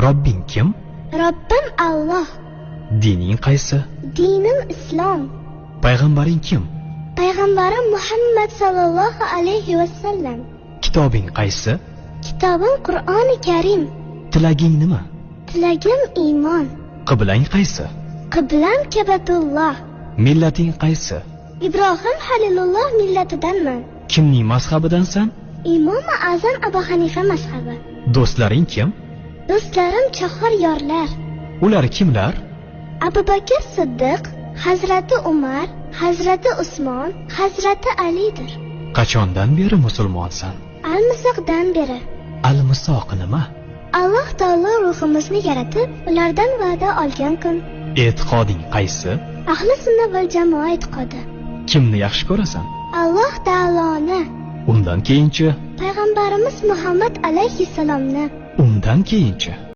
Robbing kim? Robbim Alloh. Dining qaysi? Dinim islom. Payg'ambaring kim? Payg'ambarim Muhammad sallallohu alayhi va sallam. Kitobing qaysi? Kitobim Qur'oni Karim. Tilaging nima? Tilagim iymon. Qiblang qaysi? Qiblam Kabatulloh. Millating qaysi? Ibrohim Halilulloh millatidanman. Kimning mazhabidansan? Imom Azam Abu Hanifa mazhabi. Do'stlaring kim? Do'stlarim chahar yorlar. Ular kimlar? Abu Bakr Siddiq, Hazrati Umar, Hazrati Usmon, Hazrati Alidir. Qachondan beri musulmonsan? Almisoqdan beri. Almisoq nima? Alloh taolo ruhimizni yaratib, ulardan va'da olgan kun. E'tiqoding qaysi? Ahli sunna val jamoa e'tiqodi. Kimni yaxshi ko'rasan? Alloh taoloni. Undan keyinchi? Payg'ambarimiz Muhammad alayhissalomni. Undan keyinchi?